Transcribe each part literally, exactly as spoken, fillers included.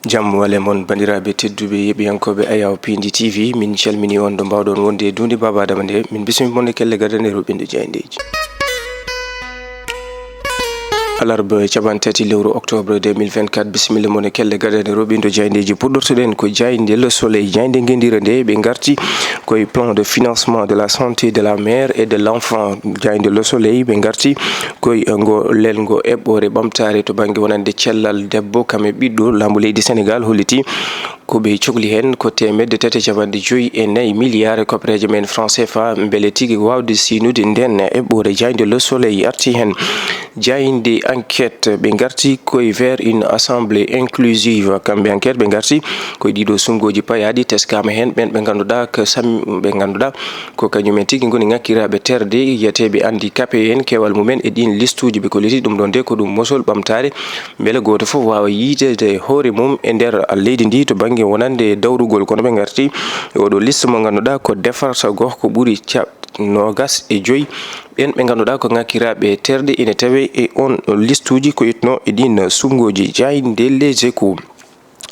Jam wale mon, banndiraaɓe tedduɓe, yeɓiyankooɓe Ayaw Pindi T V, min calmini on ɗo mbaawɗon wonde e duunde Baaba Adama nde. Min bismii mon e kelle gadane roɓindo jaayndeeji. Alarba capanɗe tati lewru octobre deux mille vingt-quatre, bisimilla mon e kelle gadane roɓindo jaayndeeji. Puɗɗortoɗen ko jaaynde Le Soleil, jaaynde ngenndire nde ɓe ngarti koye plan de financement de la santé de la mère et de l'enfant. Jaaynde Le Soleil ɓe ngarti koye ngo lelngo eɓɓoore ɓamtaare to bannge wonande cellal debbo kam e ɓiɗɗo. Laamɗo leydi Senegal holliti ko ɓe cokli heen ko teemedde tati e capanɗe joyi e nayi milliards e koppereeje men franc C F A, mbele tigi waawde siinude nden eɓɓoore. Jaaynde Le Soleil arti heen. Jaaynde Enquête ɓe ngarti koye vers une assemblée inclusive. Kamɓe Enquête ɓe ngarti koye ɗiɗo suɓngooji payaaɗi, teskaama heen ɓeen ɓe ngannduɗaa ko sam-, ɓe ngannduɗaa ko kañumen tigi ngoni ŋakkiraaɓe terɗe, yiyateeɓe handicapé en, keewal mumen e ɗiin listuuji ɓe kolliti. Ɗum ɗoon de ko ɗum mosol ɓamtaare, mbele gooto fof waawa yiydede hoore mum e nder leydi ndi to bannge wonande dawrugol. Kono ɓe ngarti e oɗo liste mo ngannduɗaa ko defarta goh ko ɓuri cap-, noogas e joyi ɓeen ɓe ngannduɗaa ko ŋakkiraaɓe terɗe ina tawee e oon listuuji ko itno e ɗiin suɓngooji. Jaaynde Les Échos.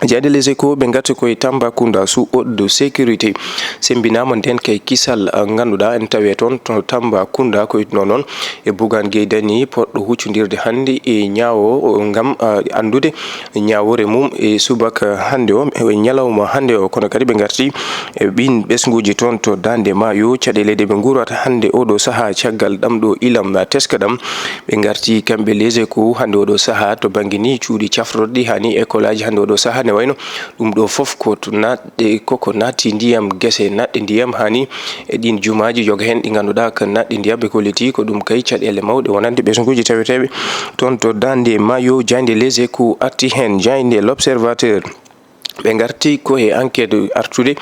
Jaaynde Les Échos ɓe ngarti koye Tambacounda sous haute sécurité. Semmbinaama nden kay kisal, ah, ngannduɗaa ene tawee toon to Tambacounda ko itno noon e Bougane Gueye Dany, poɗɗo huccondirde hannde e ñaawo ngam, ah, anndude ñaawoore mum e subaka hannde o, e ñalawma hannde o. Kono kadi ɓe ngarti e ɓiin ɓesnguuji toon to Daande Maayo, caɗeele ɗe ɓe nguurata hannde oɗo sahaa caggal ɗam ɗo ilam teskaɗam. Ɓe ngarti kamɓe Les Échos hannde oɗo sahaa to bannge ni cuuɗi cafrorɗi haa ni école aji hannde oɗo sahaa ne wayno ɗum ɗo fof ko to naatɗe, koko naatti ndiyam, gese naatɗe ndiyam haa ni e ɗiin jumaaji yoga heen ɗi ngannduɗaa ko naatɗe ndiyam ɓe kolliti ko ɗum kay caɗeele mawɗe wonande ɓesnguuji taweteeɓe toon to Daande Maayo. Jaaynde Les Échos arti heen, jaaynde L'Observateur. Ɓe ngarti ko e enquête artude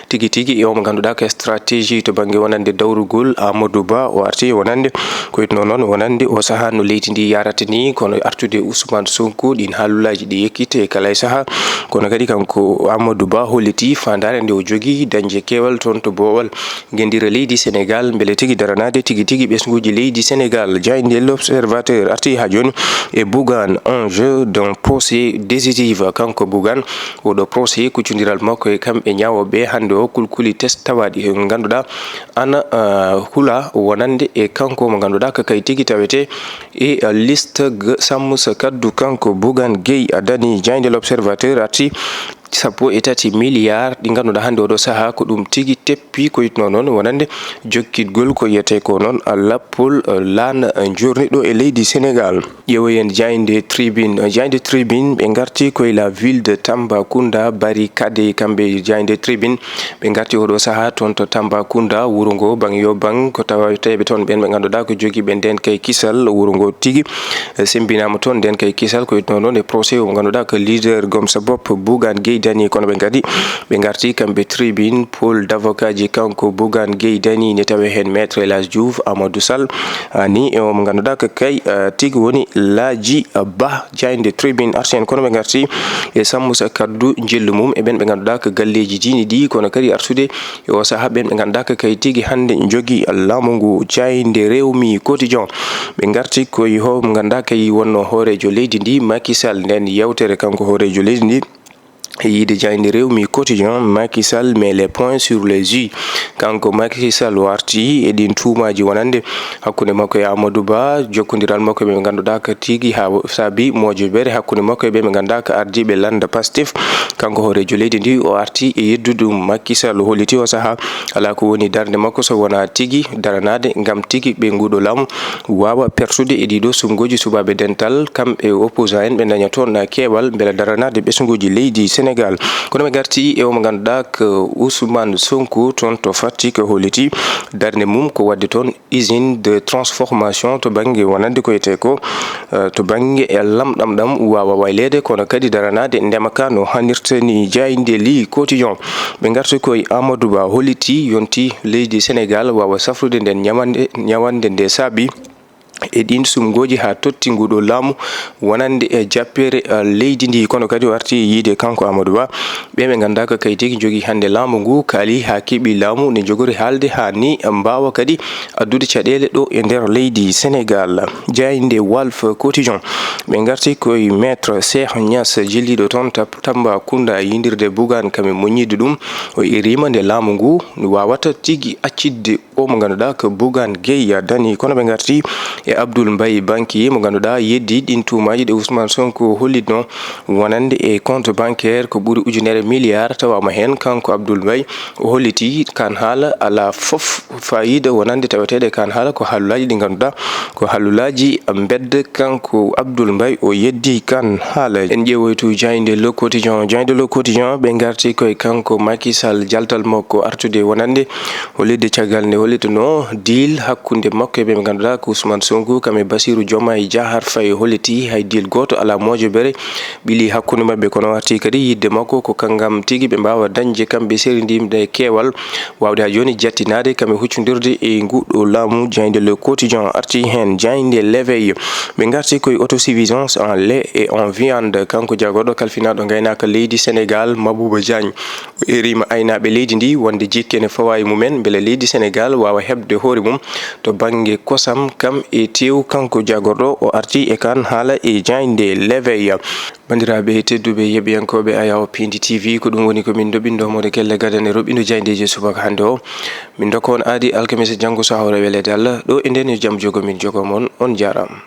tigi tigi e omo ngannduɗaa ko stratégie to bannge wonande dawrugol. Amadou Ba o arti e wonande ko itno noon wonande o sahaa no leydi ndi yarata ni, kono artude Ousmane Sonko ɗiin haalulaaji ɗi yekkite e kala e sahaa. Kono kadi kanko Amadou Ba holliti faandaare nde o jogii dañde keewal toon to boowal ngenndire leydi Senegal, mbele tigi daranaade tigi tigi ɓesnguuji leydi Senegal. Jaaynde L'Observateur arti haa jooni e Bougane, enjeu d'un procès décisif. Kanko Bougane, oɗo procès kuccondiral makko e kamɓe ñaawooɓe hannde o kulkuli test tawaaɗi, ngannduɗaa ana, ah, hula wonande e kanko mo ngannduɗaa ko kay tigi tawetee e, ah, liste g-, Sammusa Kaddu. Kanko Bougane Gueye Dany, jaaynde L'Observateur arti sappo e tati milliards ɗi ngannduɗaa hannde oɗo sahaa ko ɗum tigi teppi ko itno noon wonande jokkitgol ko yiyetee ko noon lappol, eh, laana, eh, joorniɗo e leydi Senegal. Ƴeewoyen jaaynde Tribune. Jaaynde Tribune ɓe ngarti koye la ville de Tambacounda, barricade kamɓe jaaynde Tribune. Ɓe ngarti oɗo sahaa toon to Tambacounda, wuro ngo bang yo bang ko tawateeɓe toon ɓeen ɓe ngannduɗaa ko jogiiɓe ndeen kay kisal wuro ngo tigi. Eh, semmbinaama toon ndeen kay kisal ko itno noon e procès o mo ngannduɗaa ko leader Gom sa Bopp Bougane Gueye Dany. Kono ɓe ngadi, ɓe ngarti kamɓe Tribune, pôle d'avocat ji kanko Bougane Gueye Dany, ne tawee heen Maître El Hadj Diouf, Amadou Sall, ah, ni e o mo ngannduɗaa ko kay, ah, tigi woni Laaji Ba. Jaaynde Tribune arti heen, kono ɓe ngarti e Sammusa Kaddu njillu mum e ɓeen ɓe ngannduɗaa ko galleeji diine ɗi, kono kadi artude e o sahaa ɓeen ɓe ngannduɗaa ko kay tigi hannde njogii laamu ngu. Jaaynde Rewmi Quotidien ɓe ngarti koye ho mo ngannduɗaa kay wonno hooreejo leydi ndi Macky Sall. Nden yewtere kanko hooreejo leydi ndi e yiide jaaynde Rewmi Quotidien, Macky Sall met les points sur les i. Kanko Macky Sall o arti e ɗiin tuumaaji wonande hakkunde makko e Amadou Ba, jokkondiral makko e ɓe ngannduɗaa ko tigi haa saabi mojobeere hakkunde makko e ɓe ɓe ngannduɗaa ko ardiiɓe lannda Pastef. Kanko hooreejo leydi ndi o arti e yeddude ɗum. Macky Sall holliti o sahaa alaa ko woni darnde makko so wonaa tigi daranaade ngam tigi ɓe nguuɗo laamu waawa pertude e ɗiɗo suɓngooji suɓaaɓe dental, kamɓe opposant en ɓe ndaña toon keewal mbela daranaade ɓesnguuji leydi Senegal. Kono ɓe ngarti e o mo ngannduɗaa ko Ousmane Sonko toon to Fatick holliti darnde mum ko waɗde toon usine de transformation to bannge wonande ko wiyetee ko, eh, to bannge e lamɗam ɗam waawa wayleede, kono kadi daranaade ndema ka no hanirta ni. Jaaynde Le Quotidien ɓe ngarti koye Amadou Ba holliti yonti leydi Senegal waawa safrude nden ñamande, ñawannde nde saabi e ɗiin sumngooji haa totti nguɗo laamu wonande e jappeere, eh, leydi ndi. Kono kadi o arti yiide kanko Amadou Ba ɓe ɓe ngannduɗaa ko kayiteeji njogii hannde laamu ngu kaali haa keɓi laamu nde njogori haalde haa ni mbaawa kadi addude caɗeele ɗo e nder leydi Senegal. Jaaynde Walf Quotidien ɓe ngarti koye Maître Cheikh Niass jilliiɗo toon Tab-, Tambacounda yindirde Bougane kam e moññiide ɗum. O iriima nde laamu ngu waawata tigi accitde o mo ngannduɗaa ko Bougane Gueye dani. Kono ɓe ngarti e Abdoul Mbaye Banquier mo ngannduɗaa yeddi ɗin tuumaaji ɗe Ousmane Sonko hollitno wonande e compte bancaire ko ɓuri ujunere milliard tawaama heen. Kanko Abdoul Mbaye o holliti kan haala alaa fof fayida wonande taweteeɗe kan haala ko haalulaaji ɗi ngannduɗaa ko haalulaaji mbedda. Kanko Abdoul Mbaye o yeddi kan haala. En ƴeewoytu jaaynde Le Quotidien. Jaaynde Le Quotidien ɓe ngarti koye kanko Macky Sall jaltal makko artude wonande hollitde caggal nde hollitunoo deal hakkunde makko e ɓe ɓe ngannduɗaa ko Ousmane Sonko kam e Bassirou Diomaye Diakhar Faye. Holliti hay deal gooto alaa moojobere ɓili hakkunde maɓɓe, kono arti kadi yiɗde makko ko kanngam tigi ɓe mbaawa dañde kamɓe serindimde e keewal waawde haa jooni jattinaade kam e huccondirde e nguɗo laamu. Jaaynde Le Quotidien arti heen. Jaaynde L'Éveil ɓe ngarti koye autosuffisance en lait et en viande. Kanko jagorɗo kalfinaaɗo ngaynaaka leydi Senegal Mabouba Diagne o iriima aynaaɓe leydi ndi wonde jikke ne fawa e mumen mbele leydi Senegal waawa heɓde hoore mum to bannge kosam kam e teew. Kanko jagorɗo o arti e kan haala e jaaynde L'Éveil. Banndiraaɓe tedduɓe yeɓiyankooɓe Ayaw Pindi T V, ko ɗum woni ko min ndoɓindo moɗo gelle gadane roɓindo jaayndeeji subaka hannde o. Min ndokka on aadi alkamisa janngo so hawra weleede Allah. Ɗo e nden yo jam jogo min jogo mon. On jaaraama.